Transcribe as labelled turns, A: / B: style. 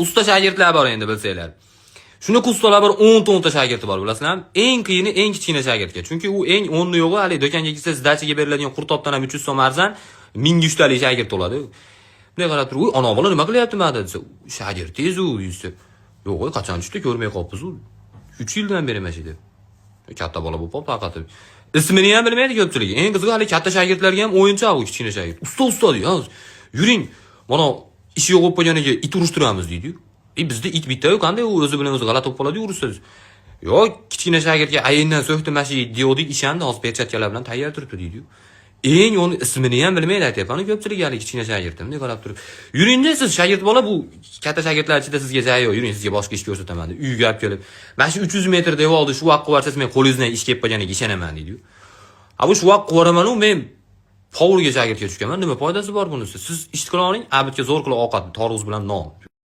A: Usta shogirdlar bor endi, bilsanglar. Shunaqa ustalar bor, 10 ta 10 ta shogirdi bor, bilasizlarmi? Eng qiyini eng kichkina shogirdga. Chunki u eng o'nni yo'g'i, hali do'konga kirsa, сдача ga beriladigan qurtobdan ham 300 so'm arzon, 1000 ga uchtalik shogird bo'ladi. Bunday qarab turib, "Uy, ana bola nima qilyapti mana?" desa, "Shogirdingiz u", desa, "Yo'q, qachon tushdi, ko'rmay qolibmiz u. 3 yildan beri mana shu", deb. Katta bola bo'lib qolibdi haqiqatda. Ismini ham bilmaydi ko'pchilik. Eng qizig'i, hali katta shogirdlarga ham o'yinchoq u kichkina shogird. "Usta, usta", deydi. "Yuring, mana ishi yo'q bo'lib qolganiga it urishtiramiz", deydi. "E, bizda it bitta-yu, qanday u o'zi bilan o'zi g'alati bo'lib qoladi urishsa?" "Yo'q, kichkina shogirdga ayindan so'kdi, mana shu degandik, ishandi, hozir perchatkalar bilan tayyor turibdi", deydi. Eng uni ismini ham bilmaydi, aytyapman, ko'pchilik hali kichkina shogirdim bunday qarab turib. "Yuringda siz, shogird bola, bu katta shogirdlar ichida sizga joyi yo'q, yuring, sizga boshqa ish ko'rsataman", deb uyga olib kelib, "Mana shu 300 metr devorni shu vaqt qilib yuborsangiz, men qo'lingizdan ish kelib qolganiga ishonaman", deydi. "Ha, bu shu vaqt qilib yuboraman-u, men повар ga shogirdga tushganman, nima foydasi bor bunisi? Siz ish qila oling, обед ga zo'r qilib ovqat, tarvuz bilan non."